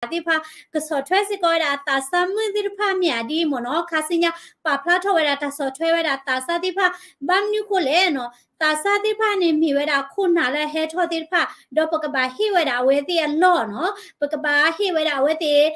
သ့ၣ်တဖၣ် ကဆီၣ်ထွဲစ့ၢ်ကီးဝဲဒၣ်အသးစၢ်မုၣ်သ့ၣ်တဖၣ်မ့ၢ်ဧါဒ်အံၤမ့ၢ်နီၤ. ခါဆူညါ ပာ်ဖျါထီၣ်ဝဲဒၣ်တၢ်ဆီၣ်ထွဲဝဲဒၣ်သးစၢ်သ့ၣ်တဖၣ် ဘၣ်မနုၤဃိလဲၣ်နီၤ. သးစၢ်သ့ၣ်တဖၣ်န့ၣ်မ့ၢ်ဝဲဒၣ်ခိၣ်နၢ်လၢအဟဲထီၣ်သ့ၣ်တဖၣ် ဒီးပကဘၣ်ဟ့ၣ်ဝဲဒၣ်အဝဲသ့ၣ်အလီၢ်နီၤ. ပကဘၣ်ဟ့ၣ်ဝဲဒၣ်အဝဲသ့ၣ်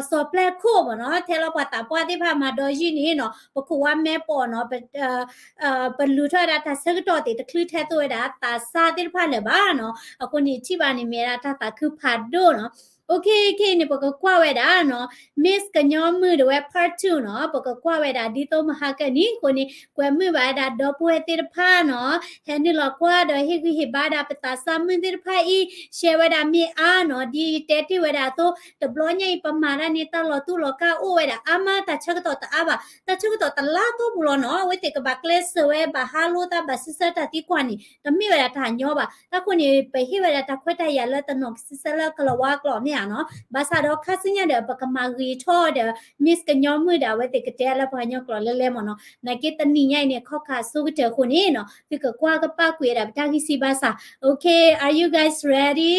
စီၤပျဲၢ်ခိၣ်မ့ၢ်နီၤ. ထဲလီၤပှၤသးပှၢ်သ့ၣ်တဖၣ်မၤဒီးယုၢ်န့ၣ်နီၤ ပကဝါမဲပီၣ်နီၤ ပလူၤထီၣ်ဝဲဒၣ်တၢ်ဆၢကတီၢ်သ့ၣ် တချုးထဲသိးဝဲဒၣ်သးစၢ်သ့ၣ်တဖၣ်လၢၤဘၣ်နီၤ. အဃိန့ၣ် ထံၣ်ဘၣ်န့ၣ်မ့ၢ်ဝဲဒၣ်တၢ်သးခုဖးဒိၣ်နီၤ. Okay, ခဲအံၤန့ၣ် ပကကွၢ်ဝဲဒၣ်နီၤ Miss ကညီမုၣ်ဒၣ်ဝဲ part two နီၤ. ပကကွၢ်ဝဲဒၣ်ဒ်သိးမဟါကနံၤအဃိန့ၣ် ကွဲမုာ်ဘၣ်ဝဲဒၣ်ဒီပုၢ်ဝဲၢ်သ့ၣ်တဖၣ်နီၤ ဟဲနုာ်လီၤကွၢ်ဒီးဟ့ၣ်ဂံၢ်ဟ့ၣ်ဘါဒၣ်ပသးစၢ်မုၣ်သ့ၣ်တဖၣ်အံၤ share ဝဲဒၣ်မ့ၢ်အါနီၤ. ဒ်ယတဲတ့ၢ်ဝဲဒၣ်အသိး တဘျီညါအံၤ ပမၤတၢ်န့ၣ် တၢ်လီၤတူၢ်လီၤကာ်အိၣ်ဝဲဒၣ်အါမး တၢ်ဆၢကတီၢ်တအါဘၣ် တၢ်ဆၢကတီၢ်တလါတီၢ်ပူၤလီၤနီၤ. အဝဲသ့ၣ်ကဘၣ်ကျဲးစၢးဝဲ ဘၣ်ဟးလိသး ဘၣ်စံးဆၢတၢ်သံကွၢ်န့ၣ် တမ့ၢ်ဝဲဒၣ်တၢ်ညီဘၣ်. တၢ်ဃိန့ၣ် ပဟ့ၣ်ဝဲဒၣ်တၢ်ခွဲးတၢ်ယာ်လၢတနီၤကစံးဆၢလၢကလၤဝါကျိာ်မ့ၢ်ဧါနီၤ. ဘၣ်ဆၣ်ဒီးခါဆူညါဒီး ပကမၤဂ့ၤထီၣ်ဒီး Miss ကညီမုၣ်ဒီး အဝဲသ့ၣ်ကတဲလၢပှၤကညီကျိာ်လၢလဲမ့ၢ်နီၤ. နာ်က့တနံၤညါအံၤန့ၣ် ခီၣ်ခါဆိကတၢၢ်အဃိန့ၣ်နီၤ သုကကွၢ်ကပၣ်ကွံာ်ဝဲဒၣ် ပတၢ်ဂံၢ်စၢ်ဘါစၢ်. Okay, are you guys ready?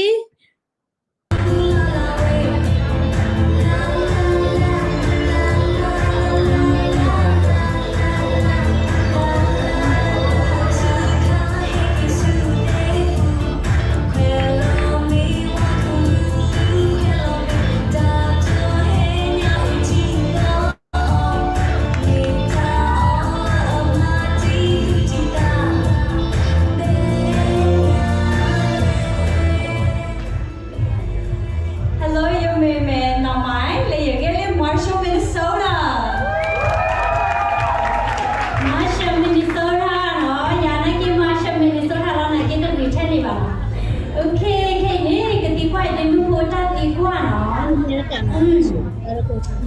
Hello, ယမ့ၢ်မဲၢ်နီၢ်မၤ လၢယဂ့ၢ်လၢ Marshall, Minnesota. Marshall, Minnesota နီၤ, ယၤနာ်က့ Marshall, Minnesota လီၤ နာ်က့တဂ့ၤထဲန့ၣ်ဘၣ်နီၤ. Okay, ခဲအံၤန့ၣ် ကသံကွၢ်ဒ့မုၣ်ဖိတၢ်သံကွၢ်နီၤ.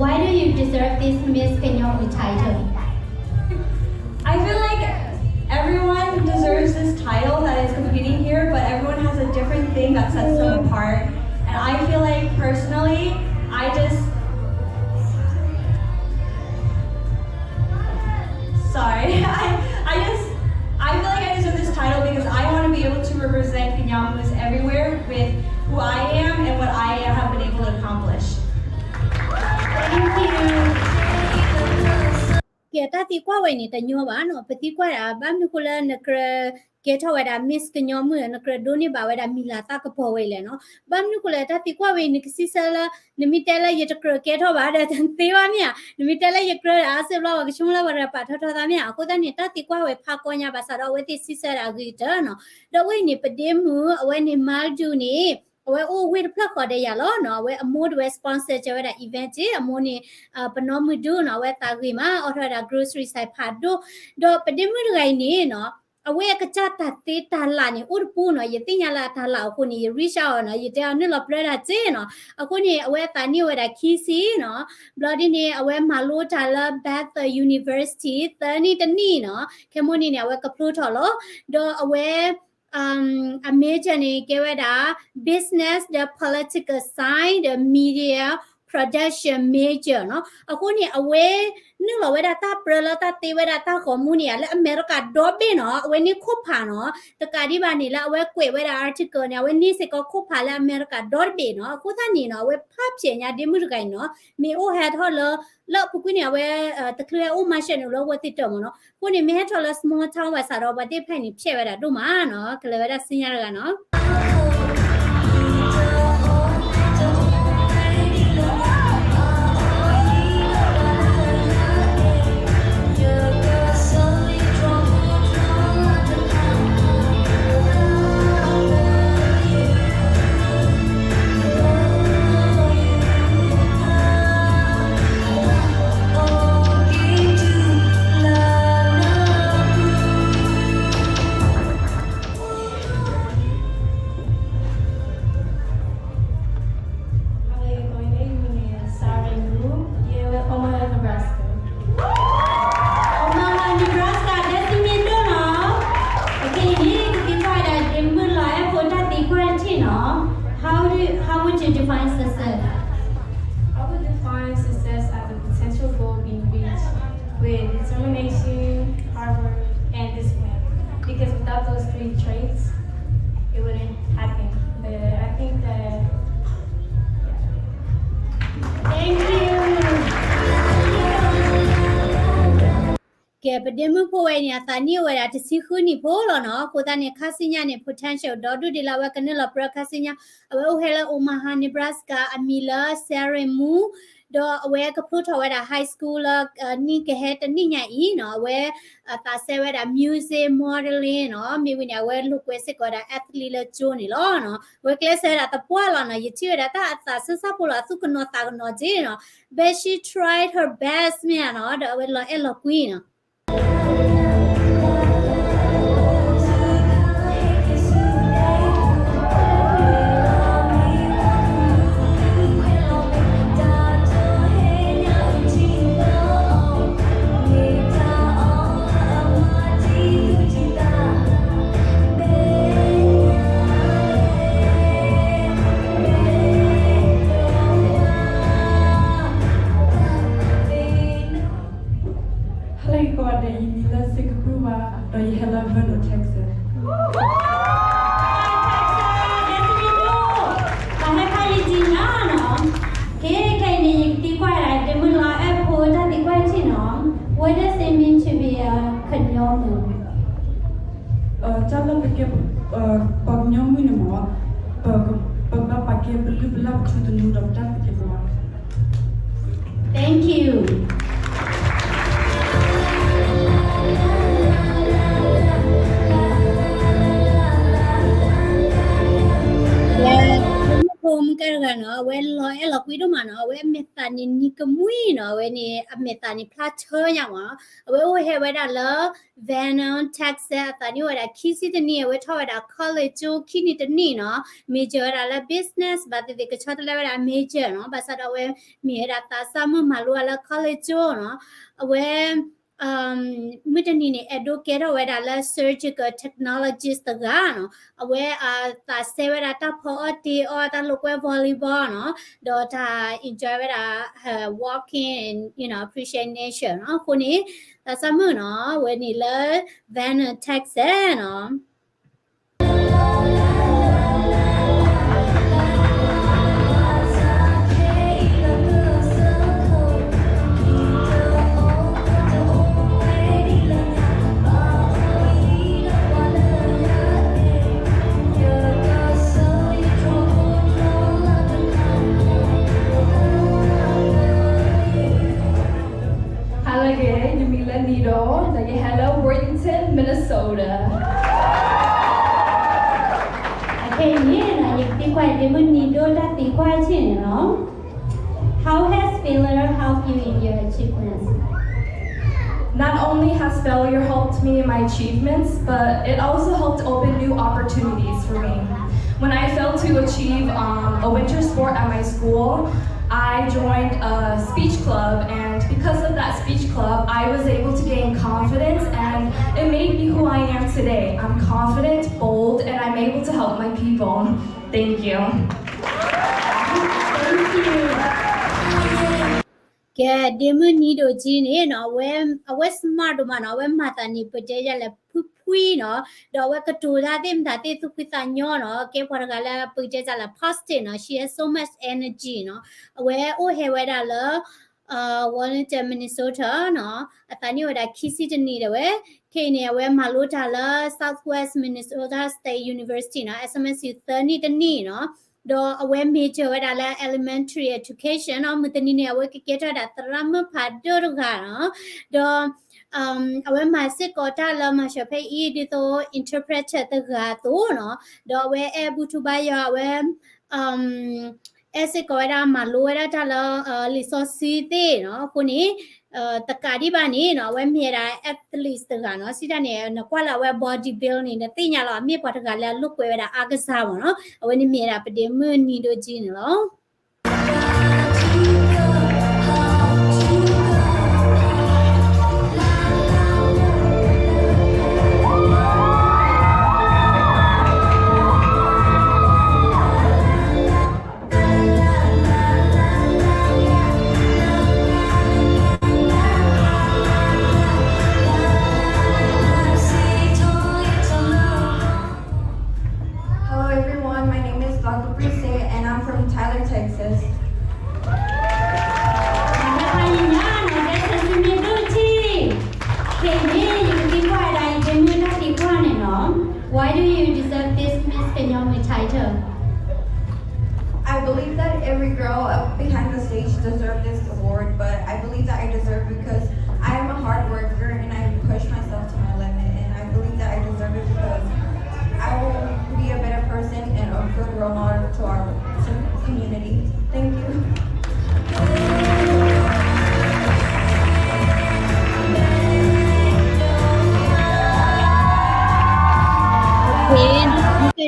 Why do you deserve this Miss ကညီမုၣ် title? I feel like everyone deserves this title that is competing here, but everyone has a different thing that sets them apart. And I feel like personally, I just, sorry, I, I just, I feel like I deserve this title because I want to be able to represent Kenyans everywhere with who I am and what I have been able to accomplish. Thank you. ကဲ တၢ်သံကွၢ်ဝဲန့ၣ် တညီဘၣ်နီၤ, ပသံကွၢ်ဒၣ် ဘၣ်မနုၤဃိလၢနကြၢးကဲထီၣ်ဝဲဒၣ် Miss ကညီမုၣ် နကြၢးဒိးန့ၢ်ဘၣ်ဝဲဒၣ်မံၤလၤသၣ်ကပီၤဝဲလဲၣ်နီၤ. ဘၣ်မနုၤဃိလၢတၢ်သံကွၢ်ဝဲ နကစံးဆၢလၢ နမ့ၢ်တဲလၢယတကြၢးကဲထီၣ်ဘၣ်ဒီး တသ့ဘၣ်မ့ၢ်ဧါ, နမ့ၢ်တဲလၢယကြၢးဒီးအါစုဘျီ ပှၤကဆိကမိၣ်လၢပှၤတဂၤပာ်ထီၣ်ထီသးမ့ၢ်ဧါ. အဃိသတးန့ၣ် တၢ်သံကွၢ်ဝဲဖးကီညါဘၣ်ဆၣ်ဒီး အဝဲသ့ၣ်စံးဆၢဒၣ်အဂ့ၤကတၢၢ်နီၤ. ဒီးအဝဲအံၤန့ၣ် ပဒ့မုၣ် အဝဲန့ၣ် မါဒူန့ၣ် အဝဲအိၣ်ဝ့ၢ်တဖျၢၣ်ဃီဒီးယၤလီၤနီၤ. အဝဲအမိၢ်ဒၣ်ဝဲ sponsor ကဲဝဲဒၣ် event က့, အမိၢ်န့ၣ် ပနီၢ်မုၢ်ဒူနီၤ, အဝဲသးဂ့ၤမး အိးထီၣ်ဝဲဒၣ် grocery စဲးဖးဒိၣ်, ဒီးပဒ့မုၣ်တဂၤအံၤန့ၣ်နီၤ အဝဲအကစၢ်တၢ်သ့တၢ်လၢ်န့ၣ် အိၣ်တပူၤနီၤ, ယသ့ၣ်ညါလၢအတၢ်လၢ်အဃိန့ၣ် ယ reach out အီၤနီၤ, ယတဲအီၤနုာ်လီၤပျၢတၢ်စ့နီၤ. အဃိန့ၣ် အဝဲအသးနံၣ်အိၣ်ဝဲဒၣ်ခံဆံနီၤ, ဘျီဒ်န့ၣ် အဝဲမၤလိတၢ်လၢ Bethel University သၢနံၣ်တနံၣ်နီၤ, ခဲမိၣ်န့ၣ်န့ၣ် အဝဲကဖျိထီၣ်လီၤ. ဒီးအဝဲ အ major န့ၣ် ကဲဝဲဒၣ် business ဒီး political science ဒီး media production major နီၤ. အဃိန့ၣ် အဝဲနုာ်လီၤဝဲဒၣ်တၢ်ပြၢလၢတၢ်သ့ဝဲဒၣ်တၢ်ဂီၤမူန့ၣ် လၢအမဲရကၤဒီဘ့ၣ်နီၤ, အဝဲန့ၣ်ခိၣ်ဖးနီၤ, တကးဒံးဘၣ်န့ၣ် လၢအဝဲကွဲးဝဲဒၣ် article န့ၣ် အဝဲန့ၢ်စ့ၢ်ကီးခိၣ်ဖးလၢအမဲရကၤဒီတဘ့ၣ်နီၤ. အဃိသတးန့ၣ်နီၤ အဝဲဖးဖျဲးညါဒ့မုၣ်တဂၤအံၤနီၤ, မ့ၢ်အိၣ်ဟဲထီၣ်လၢ လၢအပူၤကွံာ်န့ၣ် အဝဲ တချုးဟဲအိၣ် Marshall န့ၣ် လၢဝဲသ့ၣ်တၢ်မ့ၢ်နီၤ. အဃိန့ၣ် မ့ၢ်ဟဲထီၣ်လၢ small town ဘၣ်ဆၣ်ဒီး ပှၤသ့ၣ်တဖၣ်န့ၣ် ဖျဲးဝဲဒၣ်ဒိၣ်မးနီၤ, ကလဲၤဝဲဒၣ်ဆူညါတဂၤနီၤ. Omaha, Nebraska ဒ်သိးမ့ၢ်ဒိၣ်နီၤ. Okay, အံၤန့ၣ်ကသံကွၢ်ဝဲဒၣ်ဒ့မုၣ်လီၤအဲၣ်ဖိတၢ်သံကွၢ်တထံၣ်နီၤ. How do, how would you define success? I would define success as a potential goal being reached with determination, hard work, and discipline. Because without those three traits, it wouldn't happen. But I think that, yeah. ကဲ ပဒ့မုၣ်ဖိဝဲန့ၣ် အသးနံၣ်အိၣ်ဝဲဒၣ်တဆံဃုနံၣ်ဖိလီၤနီၤ. အဃိသတးန့ၣ် ခါဆူညါန့ၣ် potential ဒီဒူၣ်ဒံးလၢအဝဲကနုာ်လီၤပြၢခါဆူညါ. အဝဲအိၣ်ဟဲလၢ Omaha, Nebraska အမံၤလၢ Seren Mu ဒီးအဝဲကဖျိထီၣ်ဝဲဒၣ် high school လၢ နံၣ်ကဟဲတနံၣ်ညါအံၤနီၤ. အဝဲ သးစဲဝဲဒၣ် music, modeling နီၤ. မ့ၢ်ဝံၤန့ၣ် အဝဲလိာ်ကွဲစ့ၢ်ကီးဝဲဒၣ် athlete လၢကၠိန့ၣ်လီၤနီၤ. အဝဲကျဲးစၢးဝဲဒၣ်သပှၢ်လီၤနီၤ. ယထံၣ်ဝဲဒၣ်တၢ်အသးဆူၣ်ဆါဖိလီၤ အသူၣ်ကနိးသးကနိးက့နီၤ. But she tried her best မ့ၢ်ဧါနီၤ. ဒီးအဝဲလီၤအဲၣ်လီၤကွံနီၤ. ဟဲလၢယကိးဂၤဒဲး ယမံၤလၢ စ့ကပူၤ ဘၣ်, ဒီးယဟဲလၢ Vernon, Texas. ပဟဲဖးယံာ်တံၢ်ညါနီၤ. ကဲ ခဲအံၤန့ၣ် ယကသံကွၢ်ဒၣ် ဒ့မုၣ်လီၤအဲၣ်ဖိတၢ်သံကွၢ်ထံၣ်နီၤ. What does it mean to be a ကညီမုၣ်? တၢ်လၢပကဲ ပှၤကညီမုၣ်န့ၣ်မ့ၢ် ပဘၣ်ပာ်ကဲပလုၢ်ပလၢ် ပထူသနူဒီးပတၢ်သးကဲပဝး. Thank you. ဖိမုၣ်ကဲတဂၤနီၤ အဝဲလီၤအဲၣ်လီၤကွံဒိၣ်မးနီၤ. အဝဲအမဲာ်သးန့ၣ်နံၤကမှံနီၤ. အဝဲန့ၣ် အမဲာ်သးန့ၣ်ဖျါဆၢညါမးနီၤ. အဝဲအိၣ်ဟဲဝဲဒၣ်လၢ Vernon, Texas အသးနံၣ်အိၣ်ဝဲဒၣ်ခံဆံတနံၣ်. အဝဲထီၣ်ဝဲဒၣ် college ကၠိခံနံၣ်တနံၣ်နီၤ. major ဝဲဒၣ်လၢ business ဘၣ်သ့ၣ်သ့ၣ် ကဆီတလဲဝဲဒၣ် major နီၤ. ဘၣ်ဆၣ်ဒီးအဝဲမ့ၢ်ဝဲဒၣ်သးစၢ်မုၣ်မၤလိအီၤလၢ college ကၠိနီၤ. အဝဲ မုၢ်တနံၤန့ၣ် အဲၣ်ဒိးကဲထီၣ်ဝဲဒၣ်လၢ surgical technologist တဂၤနီၤ. အဝဲအသးစဲဝဲဒၣ်တၢ်ဖီအီၣ်တ့အီၣ် တၢ်လိာ်ကွဲ volleyball နီၤ. ဒီးတၢ် enjoy ဝဲဒၣ် walking and you know appreciate nature နီၤ. အဃိန့ၣ် သးစၢ်မုၣ်နီၤ ဝဲန့ၣ်လၢ Vernon, Texas နီၤ. ဟါလၢအဂ့ၤ, ယမံၤလၢ Nido, ဒီးယဟဲလၢ Worthington, Minnesota. အခဲအံၤန့ၣ် ယကသံကွၢ်ဒ့မုၣ် Nido တၢ်သံကွၢ်ထံၣ်န့ၣ်လီၤ. How has failure helped you in your achievements? Not only has failure helped me in my achievements, but it also helped open new opportunities for me. When I failed to achieve um, a winter sport at my school, I joined a speech club, and because of that speech club, I was able to gain confidence, and it made me who I am today. I'm confident, bold, and I'm able to help my people. Thank you. Thank you. ကဲ ဒ့မုၣ် Nido ကၠံန့ၣ်နီၤ အဝဲ အဝဲ smart ဒိၣ်မးနီၤ. အဝဲမၤသးန့ၣ် ပတဲယၤလဲၣ် ဖှံဖှံနီၤ. ဒီးအဝဲကတိၤတၢ်သ့ၣ်မတၤသ့ၣ်သူၣ်ဖှံသးညီနီၤ. ကဲပှၤတဂၤလၢပတဲယၤလဲၣ် positive နီၤ. She has so much energy နီၤ. အဝဲအိၣ်ဟဲဝဲဒၣ်လၢ Wallington, Minnesota နီၤ. အသးနံၣ်ဝဲဒၣ်ခံဆံတနံၣ်ဒၣ်ဝဲ. ခဲအံၤန့ၣ် အဝဲမၤလိတၢ်လၢ Southwest Minnesota State University နီၤ. S M S U သၢနံၣ်တနံၣ်နီၤ. ဒီးအဝဲ major ဝဲဒၣ်လၢ elementary education နီၤ. မုၢ်တနံၤန့ၣ် အဝဲကကဲထီၣ်ဝဲဒၣ်သရၣ်မုၣ်ဖးဒိၣ်တဂၤနီၤ. ဒီး အဝဲမၤစ့ၢ်ကီးတၢ်လၢမၤစၢၤဖဲအံၤ ဒ်သိး interpreter တဂၤအသိးနီၤ. ဒီးအဝဲအဲၣ်ဘူၣ်ထူဘါယွၤ အဝဲ အဲၣ်စ့ၢ်ကီးဝဲဒၣ်မၤလိဝဲဒၣ်တၢ်လၢ လံာ်စီဆှံသ့ၣ်နီၤ. အဃိန့ၣ် တကးဒံးဘၣ်န့ၣ်နီၤ အဝဲမ့ၢ်ဝဲဒၣ် athlete တဂၤနီၤ. စံးတၢ်န့ၣ် နကွၢ်လၢအဝဲ body build န့ၣ် နသ့ၣ်ညါလီၤ အမ့ၢ်ပှၤတဂၤလၢအလိာ်ကွဲဝဲဒၣ် အားကစား မ့ၢ်နီၤ. အဝဲန့ၣ်မ့ၢ်ဝဲဒၣ်ပဒ့မုၣ် Nido ကၠံန့ၣ်လီၤ. Hello everyone, my name is Baka Brise and I'm from Tyler, Texas. brought honor to our community. Thank you.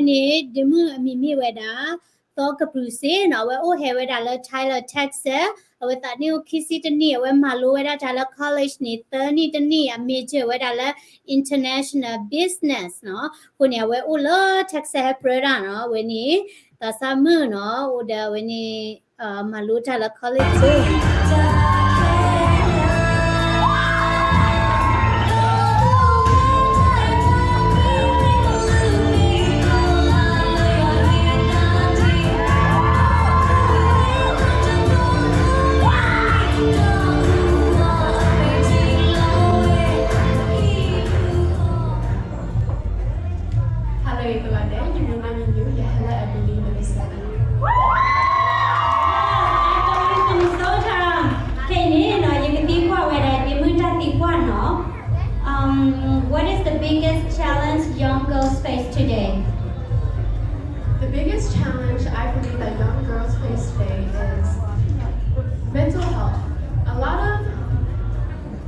န့ၣ် ဒ့မုၣ်အမံၤမ့ၢ်ဝဲဒၣ် သီကပြုၤစ့နီၤ, အဝဲအိၣ်ဟဲဝဲဒၣ်လၢ Tyler, Texas, အဝဲသးနံၣ်အိၣ်ခံဆံတနံၣ်, အဝဲမၤလိဝဲဒၣ်တၢ်လၢ college န့ၣ် သၢနံၣ်တနံၣ်, အ major ဝဲဒၣ်လၢ international business နီၤ. အဃိန့ၣ် အဝဲအိၣ်လၢ Texas ဟဲပြၢတၢ်နီၤ, အဝဲန့ၣ် သးစၢ်မုၣ်နီၤ, အိၣ်ဒီးအဝဲန့ၣ် မၤလိတၢ်လၢ college စ့ Hello, everyone. ယမံၤမ့ၢ် ယဟဲလၢ Abilene, Minnesota. Abilene, Minnesota. ခဲအံၤန့ၣ်နီၤ, ယကသံကွၢ်ဝဲဒၣ် ဒ့မုၣ်တၢ်သံကွၢ်နီၤ. Um, what is the biggest challenge young girls face today? The biggest challenge I believe that young girls face today is mental health. A lot of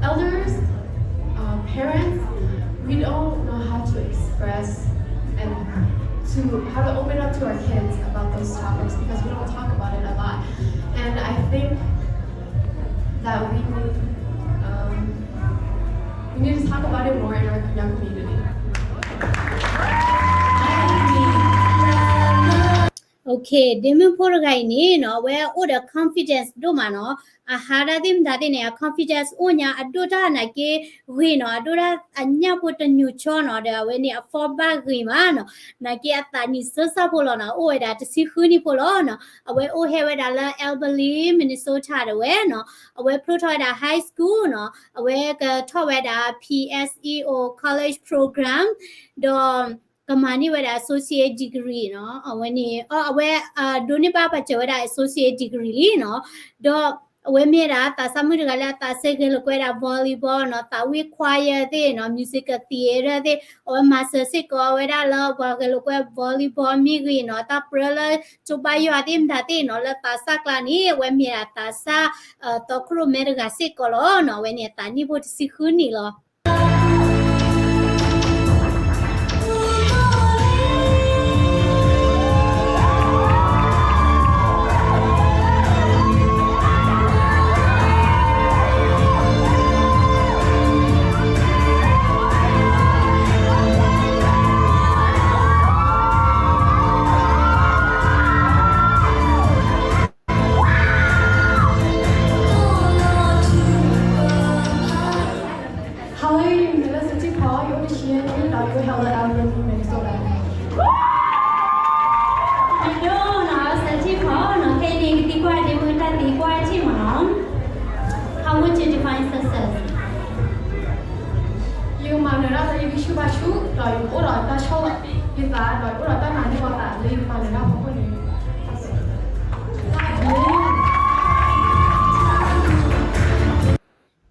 elders, uh, parents, we don't know how to express and to how to open up to our kids about those topics because we don't talk about it a lot. And I think that we need, um, we need to talk about it more in our young community. Okay, ဒ့မုၣ်ဖိတဂၤအံၤန့ၣ်နီၤ, အဝဲအိၣ်ဒီး confidence ဒိၣ်မးနီၤ. အဟါတၢ်သ့ၣ်မတၤသ့ၣ်န့ၣ် အ confidence အိၣ်ညါ, အဒိၣ်တၢ်နာ်က့ဂ့ၤနီၤ, အဒိၣ်တၢ်အညၣ်ဖိတညိးဆီနီၤ, ဒီးအဝဲန့ၣ် အ fall back ဂ့ၤမးနီၤ, နာ်က့အသးနံၣ်စၢဆၢဖိလီၤနီၤ, အိၣ်ဝဲဒၣ်တဆံဃုနံၣ်ဖိလီၤနီၤ. အဝဲအိၣ်ဟဲဝဲဒၣ်လၢ Abilene, Minnesota တဝဲနီၤ. အဝဲဖျိထီၣ်ဝဲဒၣ် high school နီၤ, အဝဲကထီၣ်ဝဲဒၣ် P S E O college program ဒီး ကမၤန့ၢ်ဝဲဒၣ် associate degree နီၤ. အဝဲန့ၣ် အဝဲ ဒိးန့ၢ်ဘၣ်ပာ်စၢၤဝဲဒၣ် associate degree လံနီၤ. ဒီးအဝဲမ့ၢ်ဝဲဒၣ်သးစၢ်မုၣ်တဂၤလၢအသးစဲဂဲၤလိာ်ကွဲဒၣ် volleyball နီၤ, သးဝံၣ် choir သ့ၣ်နီၤ, musical theater သ့ၣ်, အဝဲမၤစၢၤစ့ၢ်ကီးဝဲဒၣ်လၢပှၤဂဲၤလိာ်ကွဲ volleyball မ့ၢ်ဂ့ၤနီၤ, တၢ်ပြၢလၢကၠိဘါယွၤသ့ၣ်မတၤသ့ၣ်နီၤ, လၢသးစၢ်ကျါန့ၣ် အဝဲမ့ၢ်ဒၣ်သးစၢ် သီခရိၣ်မဲတဂၤစ့ၢ်ကီးလီၤနီၤ. အဝဲန့ၣ်အသးနံၣ်ဖိတဆံဃုနံၣ်လီၤ. Hello, ယမံၤလၢ စထံဖီ, ယအိၣ်တဆံယဲၢ်နံၣ်, ဒီးယအိၣ်ဟဲလၢ Abilene, Minnesota. ယဒိၣ်နီၤ စထံဖီနီၤ, ခဲအံၤန့ၣ် ကသံကွၢ်ဒ့မုၣ်တၢ်သံကွၢ်ထံၣ်မးနီၤ. How would you define success? ယကမၤနၢၤတၢ်လၢယကဆူၣ်ဘၣ်ဆူၣ်, ဒီးယကအိၣ်ဒီးတၢ်ဆီၣ်လီၤယသး, ဒီးယအိၣ်ဒီးတၢ်ဆီၣ်လီၤယသးလၢယကမၤနၢၤတၢ်ဖီခိၣ်န့ၣ်.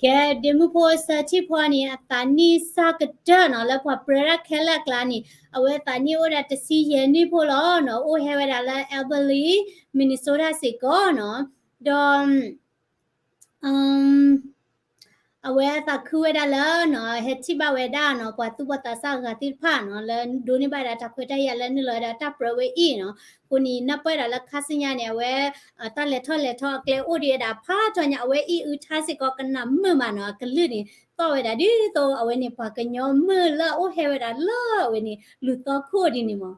ကဲ ဒ့မုၣ်ဖိစထံဖီန့ၣ် အသးနံၣ်စၢ်ကတၢၢ်နီၤ, လၢပှၤပြၢတၢ်ခဲလၢာ်အကျါန့ၣ် အဝဲသးနံၣ်အိၣ်ဒၣ်တဆံယဲၢ်နံၣ်ဖိလီၤနီၤ, အိၣ်ဟဲဝဲဒၣ်လၢ Abilene, Minnesota စ့ၢ်ကီးနီၤ, ဒီး အဝဲသးခုဝဲဒၣ်လၢနီၤ, ဟဲထံၣ်ဘၣ်ဝဲဒၣ်နီၤ, ပှၤသူၣ်ဘီၣ်သးစၢ်အဂၤသ့ၣ်တဖၣ်နီၤ, လၢဒိးန့ၢ်ဘၣ်ဒၣ်တၢ်ခွဲးတၢ်ယာ်လၢနုာ်လီၤဝဲဒၣ်တၢ်ပြၢဝဲအံၤနီၤ. အဃိန့ၣ် နၢ်ပၢၢ်ဒၣ်လၢခါဆူညါန့ၣ် အဝဲ တၢ်လဲၤထီၣ်လဲၤထီအကျဲအိၣ်ဒံးဝဲဒၣ်ဖးထီညါ, အဝဲအံၣ်အုထါစ့ၢ်ကီးကနၣ်မုာ်မးနီၤ, အကလုၢ်န့ၣ် သီၣ်ဝဲဒၣ်ဒ်သိး အဝဲန့ၣ်ပှၤကညီမုၣ်လၢအအိၣ်ဟဲဝဲဒၣ်လၢအဝဲန့ၣ် လူၤသီခိၣ်ဒ်န့ၣ်မး.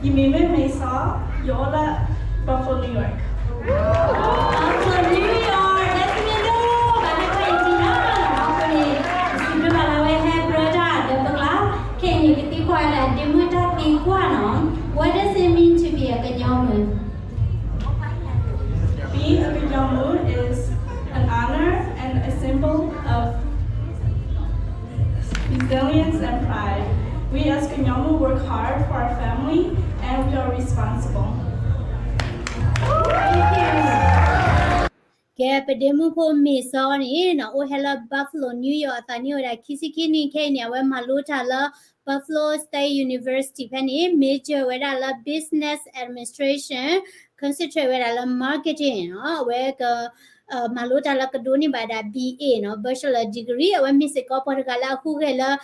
ယမံၤမ့ၢ် Mason, ယအိၣ်လၢ Buffalo, New York. Buffalo, New York. ဒ်သိးမ့ၢ်ဒိၣ်ဘၣ်ဟဲကွၢ်အံၤထံနီၤ, အဃိန့ၣ် စံးဘျုးဘၣ်လၢအဝဲဟဲပြၢတၢ်ဒီးပကျါ, ခဲအံၤန့ၣ် ကသံကွၢ်ဝဲဒၣ်ဒ့မုၣ်တၢ်သံကွၢ်နီၤ. symbol of resilience and pride. We as Kanyomu work hard for our family and we are responsible. ကဲ ပဒ့မုၣ်ဖိမ့ၢ်စီန့ၣ်နီၤ အိၣ်ဟဲလၢ Buffalo New York အသးနံၣ်အိၣ်ဝဲဒၣ်ခံဆံခံနံၣ် ခဲအံၤန့ၣ် အဝဲမၤလိတၢ်လၢ Buffalo State University ဖဲန့ၣ် major ဝဲဒၣ်လၢ business administration, concentrate ဝဲဒၣ်လၢ marketing နီၤ အဝဲက မၤလိတၢ်လၢကဒိးန့ၢ်ဘၣ်ဒၣ် B A နီၤ Bachelor degree အဝဲမ့ၢ်စ့ၢ်ကီးပှၤတဂၤလၢအဟူးဂဲၤလၢ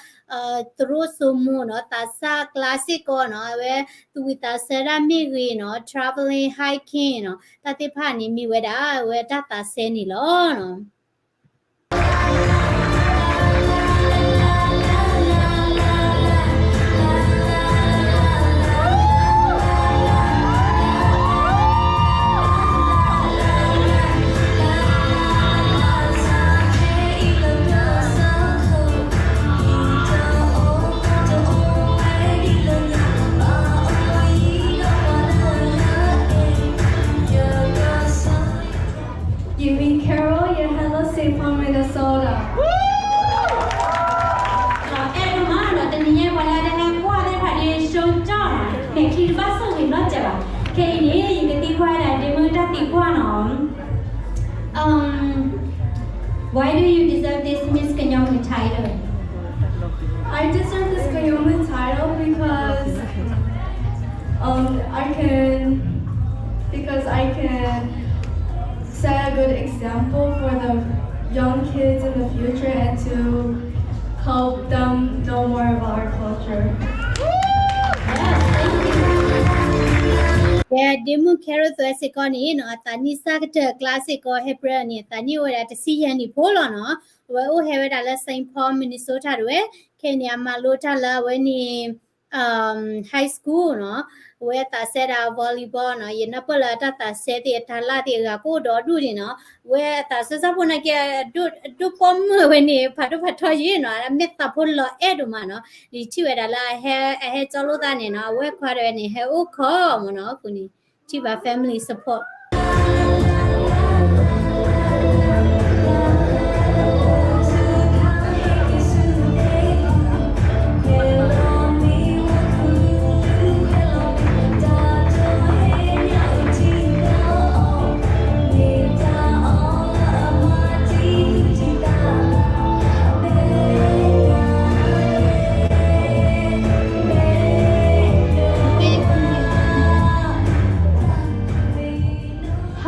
သရိာ်စိမိၤနီၤ သးစၢ်ကျါစ့ၢ်ကီးနီၤ အဝဲသူၣ်ဝံၣ်သးစဲတၢ်မ့ၢ်ဂ့ၤနီၤ traveling, hiking နီၤ တၢ်သ့ၣ်တဖၣ်န့ၣ်မ့ၢ်ဝဲဒၣ်အဝဲတၢ်သးစဲန့ၣ်လီၤနီၤ. Yumi Carol, ယဟဲလၢ Saint Paul, Minnesota. အဲၣ်ဒိးမးနီၤ တနံၤညါပှၤလၢတဟဲကွၢ်သ့ၣ်တဖၣ်ဒ် show ကၠီနီၤ မဲာ်ချံတဘၣ်ဆိၣ်ဂ့ၤနီတစဲးဘၣ်. ခဲအံၤန့ၣ် ယကသံကွၢ်ဝဲဒၣ်ဒ့မုၣ်တၢ်သံကွၢ်နီၤ. Um, why do you deserve this Miss Kanyomu title? I deserve this Kanyomu title because, um, I can, because I can set a good example for the young kids in the future and to help them know more about our culture. ကဲ ဒ့မုၣ် Carol သ့ၣ်စ့ၢ်ကီးန့ၣ်နီၤ အသးနံၣ်စၢ်ကတၢၢ်ကျါစ့ၢ်ကီး ဟဲပြၢန့ၣ် အသးနံၣ်အိၣ်ဝဲဒၣ်တဆံယဲၢ်နံၣ်ဖိလီၤနီၤ. အဝဲအိၣ်ဟဲဝဲဒၣ်လၢ Saint Paul, Minnesota တဝဲ ခဲအံၤန့ၣ် အမၤလိတၢ်လၢအဝဲန့ၣ် high school နီၤ အဝဲသးစဲဒၣ် volleyball နီၤ ယနၢ်ပၢၢ်လၢတၢ်သးစဲသ့ၣ်အတၢ်လၢ်သ့ၣ်အဂၤကအိၣ်ဒီးဒူၣ်န့ၣ်နီၤ အဝဲအသးစဲစၢ်ဖိနာ်က့ အဒိၣ်ပိာ်မုၣ်ဝဲန့ၣ် ဖးဒိၣ်ဖးထီယံၤနီၤ အမ့ၢ်သးဖိလီၤအဲၣ်ဒိၣ်မးနီၤ ဒ်ထံၣ်ဝဲဒၣ်လၢအဟဲ အဟဲကၠီလိာ်သးန့ၣ်နီၤ အဝဲခွါတဝဲန့ၣ် ဟဲအိၣ်ခိးမးနီၤ အဃိန့ၣ် ထံၣ်ဘၣ် family support.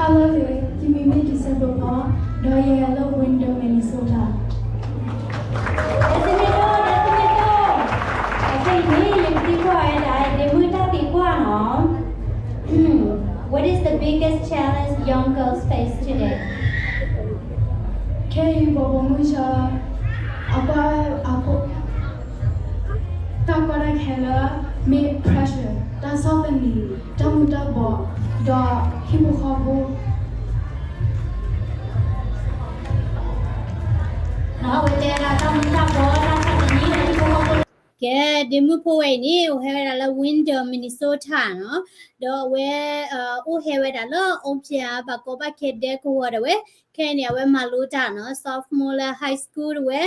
Hello ယမံၤမ့ၢ် December ဖီ ဒီးယဟဲလၢ Windsor, Minnesota. ဒ်သိးမ့ၢ်ဒ်သိး ဒ်သိးမ့ၢ်ဒ်သိး အခဲအံၤန့ၣ် ယကသံကွၢ်ဝဲဒၣ် ဒ့မုၣ်တၢ်သံကွၢ်နီၤ What is the biggest challenge young girls face today? ခဲအံၤပှၤပိာ်မုၣ်ဆၢ အကွၢ် အကွၢ် တၢ်ကီတၢ်ခဲလၢ မ့ၢ် pressure တၢ်ဆီၣ်သနံး တၢ်မူၤတၢ်ဘှီး ဒီးဟံၣ်ဖိဃီဖိ နီၤ အဝဲတဲဒၣ်တၢ်မူၤတၢ်ဘှီး တၢ်ဆီၣ်သနံးဒီးဟံၣ်ဖိဃီဖိ ကဲ ဒ့မုၣ်ဖိဝဲအံၤန့ၣ် အိၣ်ဟဲဝဲဒၣ်လၢ Windsor, Minnesota နီၤ ဒီးအဝဲ အိၣ်ဟဲဝဲဒၣ်လၢ အူဖျဲၣ် ဘၣ်ကီဘၣ်ခဲဒဲကဝီၤတဝဲ ခဲအံၤန့ၣ် အဝဲမၤလိတၢ်နီၤ sophomore လၢ high school တဝဲ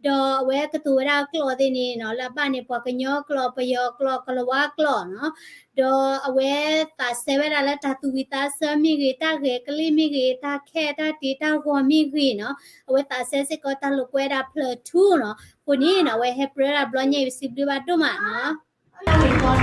ဒီးအဝဲကတိၤဝဲဒၣ်ကျိာ်သ့ၣ်န့ၣ်နီၤ လၢအဘၣ်န့ၣ် ပှၤကညီကျိာ် ပယီၤကျိာ် ကလၤဝါကျိာ်နီၤ ဒီးအဝဲသးစဲဝဲဒၣ်လၢတၢ်သူၣ်ဝံၣ်သးစဲမ့ၢ်ဂ့ၤ တၢ်ဂဲၤကလံၣ်မ့ၢ်ဂ့ၤ တၢ်ခဲ တၢ်တ့ တၢ်ဂီၤမ့ၢ်ဂ့ၤနီၤ အဝဲသးစဲစ့ၢ်ကီးတၢ်လိာ်ကွဲဒၣ် platoon နီၤ အဃိန့ၣ်နီၤ အဝဲဟဲပြၢဒၣ်ဘျီညါအံၤ ပစံးဘျုးဘၣ်ဒိၣ်မးနီၤ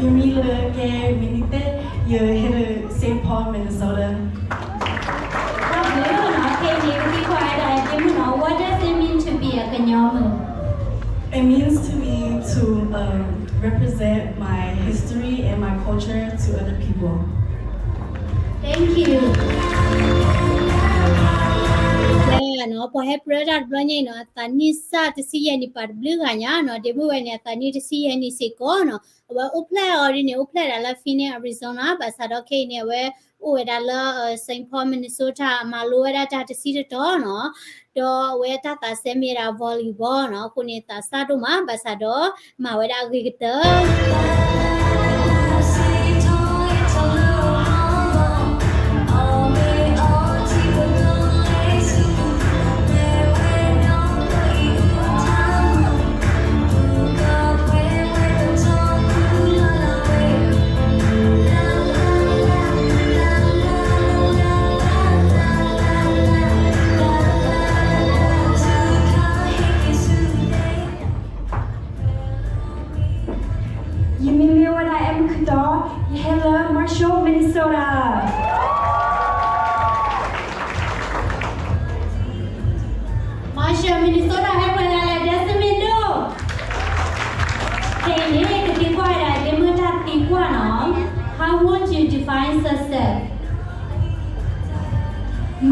ယမံၤလၢကဲ Minnie သ့ၣ် ယဟဲလၢ Saint Paul, Minnesota. ဘၣ်မနုၤနီၤ ခဲအံၤန့ၣ် ကသံကွၢ်ဝဲဒၣ်ဒ့မုၣ်နီၤ What does it mean to be a Kanyomu? It means to me to, um, represent my history and my culture to other people. Thank you. ကဲ နီၤ ပှၤဟဲပြၢတၢ်တဘျီညါအံၤနီၤ အသးနံၣ်စၢ်တဆံယဲၢ်နံၣ်ပာ်တဘျုးဂၤညါနီၤ ဒ့မုၣ်ဝဲန့ၣ် အသးနံၣ်တဆံယဲၢ်နံၣ်စ့ၢ်ကီးနီၤ အဝဲအိၣ်ဖျဲၣ်အီၤဒ်န့ၣ် အိၣ်ဖျဲၣ်ဒၣ်လၢ Phoenix Arizona ဘၣ်ဆၣ်ဒီးခဲအံၤန့ၣ် အဝဲအိၣ်ဝဲဒၣ်လၢ Saint Paul Minnesota မၤလိဝဲဒၣ်တၢ်တဆံတတီၤနီၤ ဒီးအဝဲတၢ်သးစဲမ့ၢ်ဒၣ် volleyball နီၤ အဃိန့ၣ်သးစၢ်ဒိၣ်မး ဘၣ်ဆၣ်ဒီးမၤဝဲဒၣ်အဂ့ၤကတၢၢ် ယမ့ၢ်မ့ၢ်ဝဲဒၣ် အဲမုၢ်ခူတီ ယဟဲလၢ Marshall, Minnesota. Marshall, Minnesota ဟဲပှဲၤလၢလဲၣ် ဒဲစမ့ၢ်ဒိၣ် ခဲအံၤန့ၣ် ကသံကွၢ်ဝဲဒၣ် ဒ့မုၣ်တၢ်သံကွၢ်နီၤ How would you define success?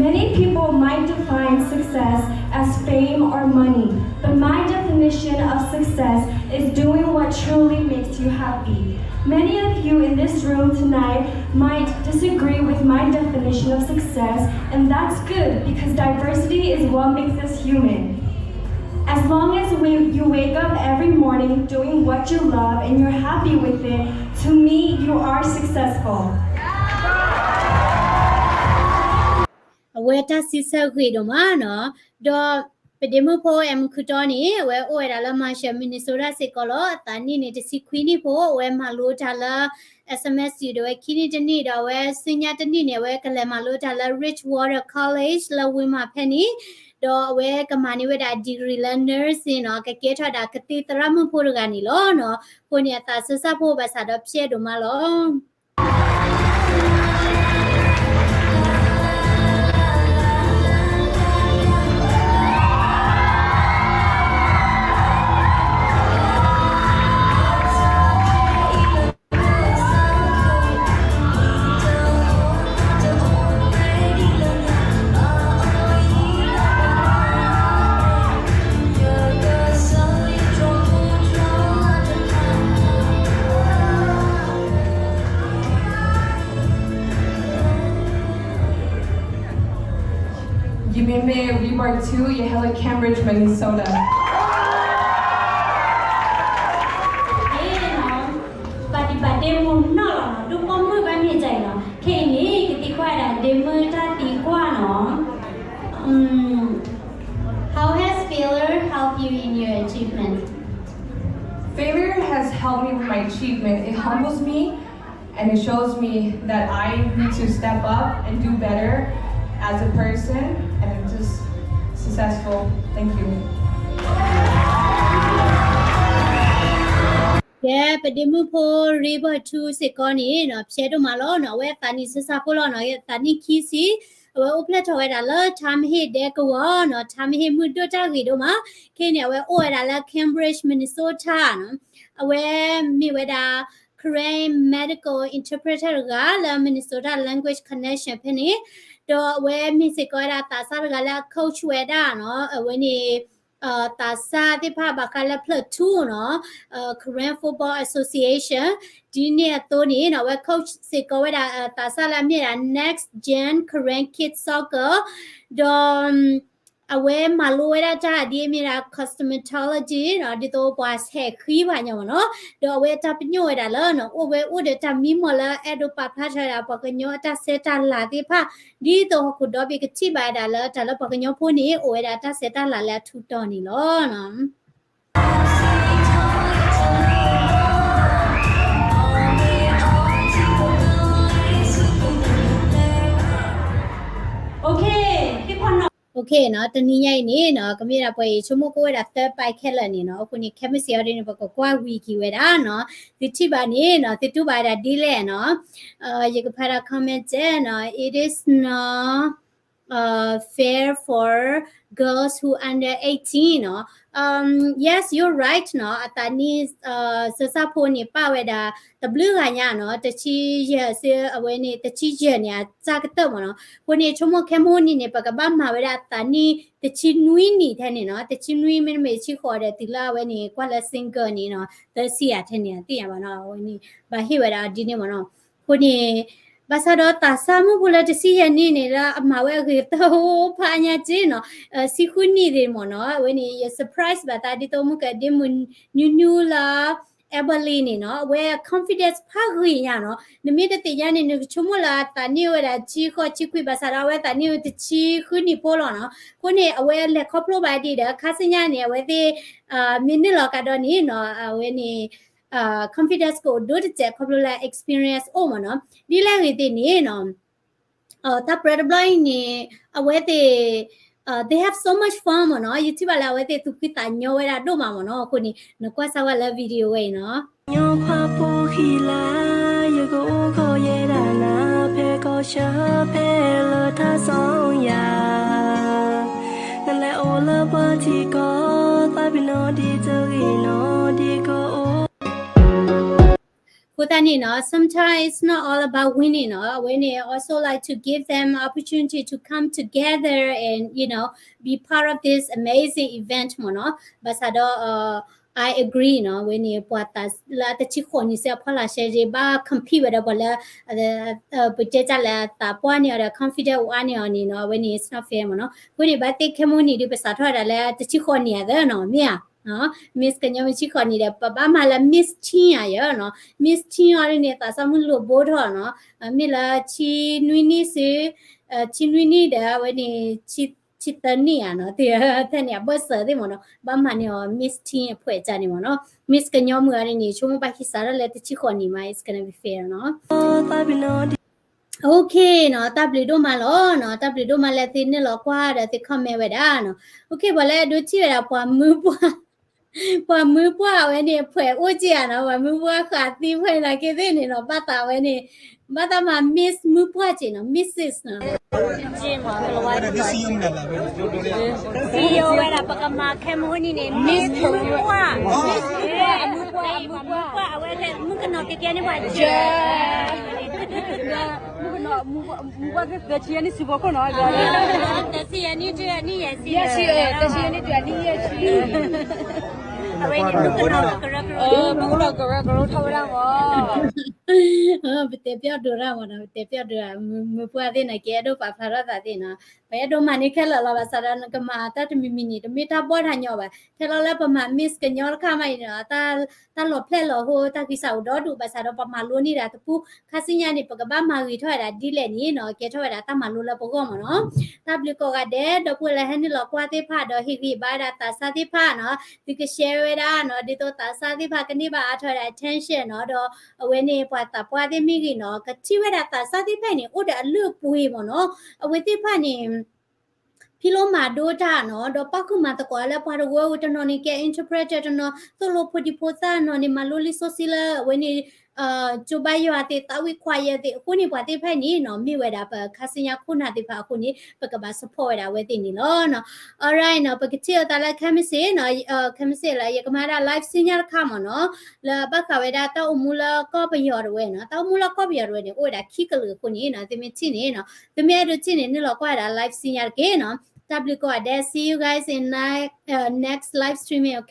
Many people might define success as fame or money, but my definition of success is doing what truly makes you happy. Many of you in this room tonight might disagree with my definition of success, and that's good because diversity is what makes us human. As long as we, you wake up every morning doing what you love and you're happy with it, to me, you are successful. အဝဲတၢ်စံးဆၢဂ့ၤဒိၣ်မးနီၤ, ဒီးပဒ့မုၣ်ဖိ အဲမုၢ်ခူတီန့ၣ် အဝဲအိၣ်ဝဲဒၣ်လၢ Marshall, Minnesota စ့ၢ်ကီးလီၤ. အသးနံၣ်န့ၣ် တဆံခွံနံၣ်ဖိ အဝဲမၤလိတၢ်လၢ S M S U ဒီးဝဲခံနံၣ်တနံၣ် ဒီးအဝဲဆူညါတနံၣ်န့ၣ် အဝဲကလဲၤမၤလိတၢ်လၢ Ridgewater College လၢ Willmar ဖဲန့ၣ်, ဒီးအဝဲကမၤန့ၢ်ဝဲဒၣ် degree လၢ nursing နီၤ, ကကဲထီၣ်ဒၣ်ကသံၣ်သရၣ်မုၣ်ဖိတဂၤန့ၣ်လီၤနီၤ. အဃိန့ၣ် အသးစၢ်စၢ်ဖိဘၣ်ဆၣ်ဒီးဖျဲးဒိၣ်မးလီၤ. ယမ့ၢ်မ့ၢ် Rebar Two, ယဟဲလၢ Cambridge, Minnesota. ပာ်ဒံးပာ်ဒ့မုၢ်နီၢ်လီၤနီၤ, ဒိၣ်ပိာ်မုၣ်ဘၣ်မ့ၢ်ကဲအံၤနီၤ, ခဲအံၤန့ၣ် ကသံကွၢ်ဒၣ်ဒ့မုၢ်တၢ်သံကွၢ်နီၤ. Um, how has failure helped you in your achievement? Failure has helped me with my achievement. It humbles me and it shows me that I need to step up and do better as a person and just successful. Thank you. ကဲ ပဒ့မုၣ်ဖိ Rebar Two စ့ၢ်ကီးန့ၣ်နီၤ, ဖျဲးဒိၣ်မးလီၤနီၤ, အဝဲအသးနံၣ်စၢ်စၢ်ဖိလီၤနီၤ, အသးနံၣ်ခံဆံ, အဝဲအိၣ်ဖျဲၣ်ထီၣ်ဝဲဒၣ်လၢ ထါမဟ့ၣ်ဒဲကဝီၤနီၤ, ထါမဟ့ၣ်မုၢ်ဒိၣ်တၢ်ဂ့ၤဒိၣ်မး, ခဲအံၤန့ၣ် အဝဲအိၣ်ဝဲဒၣ်လၢ Cambridge, Minnesota နီၤ, အဝဲမ့ၢ်ဝဲဒၣ် Karen medical interpreter တဂၤလၢ Minnesota Language Connection ဖဲန့ၣ်, ဒီးအဝဲမ့ၢ်စ့ၢ်ကီးဝဲဒၣ်သးစၢ်တဂၤလၢအ coach ဝဲဒၣ်နီၤ, အဝဲန့ၣ် သးစၢ်သ့ၣ်တဖၣ်ဘၣ်ဃးလၢ Platoon နီၤ, Karen Football Association, ဒ်န့ၣ်အသိးန့ၣ်နီၤ, အဝဲ coach စ့ၢ်ကီးဝဲဒၣ် သးစၢ်လၢအမ့ၢ်ဒၣ် Next Gen Karen Kids Soccer, ဒီး အဝဲမၤလိဝဲဒၣ်တၢ်ဒ်အမ့ၢ်ဒၣ် cosmetology နီၤ, ဒ်သိးပှၤဆဲးဃံဘၣ်ညီမ့ၢ်နီၤ, ဒီးအဝဲတၢ်ပညိၣ်ဝဲဒၣ်လၢ အိၣ်ဝဲအိၣ်ဒီးတၢ်မံမီၢ်လၢအဲၣ်ဒိးပာ်ဖျါထီၣ်ဝဲဒၣ်ပှၤကညီအတၢ်ဆဲးတၢ်လၤသ့ၣ်တဖၣ်, ဒ်သိးဟီၣ်ခိၣ်ဒီဘ့ၣ်ကထံၣ်ဘၣ်ဝဲဒၣ်လၢ တၢ်လၢပှၤကညီဖိန့ၣ် အိၣ်ဝဲဒၣ်တၢ်ဆဲးတၢ်လၤလၢအထူးတီၤန့ၣ်လီၤ. Okay, နီၤ, တနံၤညါအံၤန့ၣ်နီၤ, ကမ့ၢ်ဒၣ်ပှၤအံၤဆိကမိၣ်ကအိၣ်ဝဲဒၣ်သၢပာ်ခဲလၢာ်န့ၣ်နီၤ, အဃိန့ၣ် ခဲမုၢ်ဆ့ၣ်အီၤဒ်န့ၣ် ပကကွၢ်ဝံၤက့ၤဝဲဒၣ်နီၤ, သုထံၣ်ဘၣ်န့ၣ်နီၤ, သုတူၢ်ဘၣ်ဝဲဒၣ်ဒ်လဲၣ်နီၤ, ယကဖးဒၣ် comment နီၤ, it is not fair for girls who under eighteen နီၤ. Yes, you're right နီၤ. အသးနံၣ် စၢၤစၢ်ဖိန့ၣ် ပာ်ဝဲဒၣ် တဘျုးဂၤညါနီၤ, တဆံယဲၢ်စ့ အဝဲန့ၣ် တဆံယဲၢ်န့ၣ် အစၢ်ကတၢၢ်မ့ၢ်နီၤ. အဃိန့ၣ် ဆိကမိၣ်ခဲမုၢ်နံၤန့ၣ် ပကဘၣ်မၤဝဲဒၣ်အသးနံၣ်တဆံနွံနံၣ်ထဲန့ၣ်နီၤ, တဆံနွံမ့တမ့ၢ်တဆံဃိးဒီးတုၤလၢအဝဲန့ၣ် ကွၢ်လၢ single န့ၣ်နီၤ, သၢဆံယဲၢ်ထဲန့ၣ် အသ့ၣ်ညါဘၣ်နီၤ. အဝဲန့ၣ် ဘၣ်ဟ့ၣ်ဝဲဒၣ်ဒ်န့ၣ်မ့ၢ်နီၤ. အဃိန့ၣ် ဘၣ်ဆၣ်ဒီးသးစၢ်မုၣ်ဖိလၢတဆံယဲၢ်နံၣ်န့ၣ် လၢအမၤဝဲအဂ့ၤကတၢၢ်အိၣ်ဖးအါညါက့နီၤ, ဆံဃုနံၣ်ဒ်န့ၣ်မ့ၢ်နီၤ. အဝဲန့ၣ် ယ surprise ဘၣ်သးဒ်သိးမုၢ်ကဒ့မုၢ်နူနူလၢ Eberly န့ၣ်နီၤ, အဝဲ confidence ဖးဂ့ၤညါနီၤ. နမ့ၢ်တသ့ၣ်ညါန့ၣ် နကဆိကမိၣ်လၢအသးနံၣ်အိၣ်ဝဲဒၣ်ဆံဃိးဆံခွံ ဘၣ်ဆၣ်ဒီးအဝဲသးနံၣ်အိၣ်တဆံဃုနံၣ်ဖိလီၤနီၤ. အဃိန့ၣ် အဝဲလဲၤခီဖျိဘၣ်ဒံးဒီး ခါဆူညါန့ၣ် အဝဲသ့ၣ် မ့ၢ်နုာ်လီၤကဒီးန့ၣ်နီၤ, အဝဲန့ၣ် confidence ကအိၣ်ဒိၣ်တစဲးခီဖျိလၢ experience အိၣ်မ့ၢ်နီၤ. ဒ်လဲၣ်ဂ့ၤသ့ၣ်န့ၣ်နီၤ, တၢ်ပြၢတဘျီအံၤန့ၣ် အဝဲသ့ၣ် they have so much fun မ့ၢ်နီၤ. ယထံၣ်ဘၣ်လၢအဝဲသ့ၣ်သူၣ်ဖှံသးညီဝဲဒၣ်ဒိၣ်မးမ့ၢ်နီၤ. အဃိန့ၣ် နကွၢ်စၢ်ဝဲလၢ video ဝဲအံၤနီၤ. ညီဖးဖိဃံလၤ ယကအိၣ်ကီးယဲဒၣ်နၤ ဖဲကီၢ်ဆၢဖဲလၢထါစီၤယၤ နလဲၤအိၣ်လၢပှၤထံကီၢ် သးပ့ၤနီၣ်ဒ်တဂ့ၤနီၢ်ဒ်ကအိၣ် အဃိသတးန့ၣ်နီၤ sometimes it's not all about winning နီၤ, အဝဲန့ၣ် also like to give them opportunity to come together and you know be part of this amazing event မ့ၢ်နီၤ. ဘၣ်ဆၣ်ဒီး I agree နီၤ, အဝဲန့ၣ် ပှၤသးလၢအတဆံဃိးနံၣ်စ့ၢ်အဖီလာ်ရှဲ ဘၣ် compete ဝဲဒီးပှၤလၢ ပတဲတၢ်လၢအသးပှၢ်န့ၢ်အီၤဒီး confident အိၣ်အါန့ၢ်အီၤန့ၣ်နီၤ, အဝဲန့ၣ် it's not fair မ့ၢ်နီၤ. အဃိန့ၣ် ဘၣ်သ့ၣ်ခဲမုၢ်နံၤဒုး ပစးထီၣ်ဝဲဒၣ်လၢတဆံဃိးနံၣ်အသးနီၤ, မ့ၢ်ဧါ. Miss ကညီမ့ၢ်ဆံဃိးနံၣ်ဒီး ပဘၣ်မၤလၢ Miss Teen ဧါယနီၤ, Miss Teen အီၤဒ်န့ၣ် သးစၢ်မုၢ်လိာ်ဘိထီၣ်နီၤ, မ့ၢ်လၢဆံနွံနံၣ်ဆူ ဆံနွံနံၣ်ဒီး အဝဲန့ၣ် ဆံသၢနံၣ်ဧါနီၤ, ထဲန့ၣ် အဘၢၣ်စၢၤသ့ၣ်မ့ၢ်နီၤ, ဘၣ်မၤန့ၢ်အီၤ Miss Teen အဖှဲးကၢ်န့ၣ်မ့ၢ်နီၤ, Miss ကညီမုၢ်အီၤဒ်န့ၣ် ဆိကမိၣ်ဘၣ်ဟံးစးထီၣ်လၢတဆံဃိးနံၣ်မး it's gonna be fair နီၤ. OK နီၤ, တၢ်ဘျုးဒိၣ်မးလီၤနီၤ, တၢ်ဘျုးဒိၣ်မးလၢသုနုာ်လီၤကွၢ်ဒီးသု comment ဝဲဒၣ်နီၤ. OK ပှၤလၢအဒိးထံၣ်ဝဲဒၣ်ပှၤမုၢ်ပှၢ်, ပှၤမုၢ်ပှၢ်အဝဲန့ၣ် ဖှဲးအိၣ်က့ၤဧါနီၤ, ပှၤမုၢ်ပှၢ်ဃးသံဖဲနာ်က့သ့ၣ်န့ၣ်နီၤ, ဘၣ်သးဝဲန့ၣ် ဘၣ်သးမၤ Miss မုၢ်ပှၢ်က့ၤနီၤ, Missus နီၤ. စံယိၤဝဲဒၣ် ပကမၤခဲမုၢ်နံၤန့ၣ် Miss မုၢ်ပှၢ်, မုၢ်ပှၢ်, မုၢ်ပှၢ်, အဝဲ မုၣ်ကနီၤကဲကဲန့ၣ်ပှၤ မုၣ်ကနီၤ မုၣ်ပှၢ်သ့ၣ်သၢဆံယဲၢ်နံၣ်ဆံဖိခိၣ်နီၤ, သၢဆံယဲၢ်နံၣ်တုၤအနံၣ်ယဲၢ်ဆံ, ယဲၢ်ဆံ, သၢဆံယဲၢ်နံၣ်တုၤအနံၣ်ယဲၢ်ဆံ, အဝဲန့ၣ် မုၣ်ကနီၤကရၢကရိ, မုၣ်ကနီၤကရၢကရိထီၣ်ဝဲဒၣ်မး ပတဲပျီၣ်ဒိရၣ်မးနီၤ, ပတဲပျီၣ်ဒိရၣ်, မုၢ်ပှၢ်သ့ၣ်နာ်က့ အဲၣ်ဒိးပာ်ဖျါထီၣ်သးသ့ၣ်နီၤ, ပအဲၣ်ဒိးမၤန့ၢ်ခဲလၢာ်လီၤ, ဘၣ်ဆၣ်ဒီးနကမၤတၢ်တမံၤမံၤန့ၣ် တမ့ၢ်တၢ်ဘီၣ်တၢ်ညီဘၣ်, ထဲလီၤလၢပမၤ Miss ကညီတခါမးအံၤနီၤ, တၢ်လီၤဖျဲၣ်လီၤဟိ တၢ်ဂံၢ်စၢ်အိၣ်ဒီဒူၣ်, ဘၣ်ဆၣ်ဒီး ပမၤလိန့ၢ်ဒၣ်တပူၤ, ခါဆူညါန့ၣ် ပကဘၣ်မၤဂ့ၤထီၣ်ဝဲဒၣ်ဒ်လဲၣ်န့ၣ်နီၤ, ကဲထီၣ်ဝဲဒၣ်တၢ်မၤလိလၢပဂီၢ်မးနီၤ. တၢ်ဘျုးကိးဂၤဒဲး ဒီပုၢ်ဝဲၢ်လၢဟဲနုာ်လီၤကွၢ်သ့ၣ်တဖၣ်ဒီး ဟ့ၣ်ဂံၢ်ဘါဝဲဒၣ်သးစၢ်သ့ၣ်တဖၣ်နီၤ, သုက share ဝဲဒၣ်နီၤ, ဒ်သိးသးစၢ်သ့ၣ်တဖၣ်ကန့ၢ်ဘၣ်အါထီၣ်ဝဲဒၣ် attention နီၤ, ဒီးအဝဲန့ၣ် ပှၤသးပှၢ်သ့ၣ်မ့ၢ်ဂ့ၤနီၤ, ကထံၣ်ဝဲဒၣ်သးစၢ်သ့ၣ်တဖၣ်အံၤန့ၣ် အိၣ်ဒီးအလုၢ်အပှ့ၤမးနီၤ, အဝဲသ့ၣ်တဖၣ်န့ၣ် ဖံးလိမၤဒိတၢ်နီၤ, ဒီးပၣ်ဃုာ်မၤသကိးလၢပှၤတဝၢ တနီၤန့ၣ်ကဲ interpreter, တနီၤသိၣ်လိဖိဒံဖိသၣ်, နီၤန့ၣ်မၤလိလံာ်စီဆှံလၢအဝဲန့ၣ် ကၠိဘါယွၤသ့ၣ် သးဝံၣ် choir သ့ၣ်, အဃိန့ၣ် ပှၤသ့ၣ်တဖၣ်အံၤန့ၣ်နီၤ မ့ၢ်ဝဲဒၣ်ပခါဆူညါခိၣ်နၢ်သ့ၣ်တဖၣ်အဃိန့ၣ် ပကဘၣ် support ဝဲဒၣ်အဝဲသ့ၣ်န့ၣ်လီၤ. Alright နီၤ, ပကထံၣ်အသးလၢခဲမုၢ်ဆ့ၣ်နီၤ, ခဲမုၢ်ဆ့ၣ်လၢယကမၤဒၣ် live ဆူညါတခါမးနီၤ, လၢဘၣ်ဃးဝဲဒၣ်တၢ်အိၣ်မူလၢကီၢ်ပယီၤတဝဲနီၤ, တၢ်အိၣ်မူလၢကီၢ်ပယီၤတဝဲန့ၣ် အိၣ်ဝဲဒၣ်ခံကလုာ်အဃိန့ၣ်နီၤ, သုမ့ၢ်ထံၣ်န့ၣ်နီၤ, သုမ့ၢ်အဲၣ်ဒိးထံၣ်န့ၣ် နုာ်လီၤကွၢ်ဝဲဒၣ် live ဆူညါတက့ၢ်နီၤ. တၢ်ဘျုးကိးဂၤဒဲး, see you guys in ni-, uh, next live streaming, okay?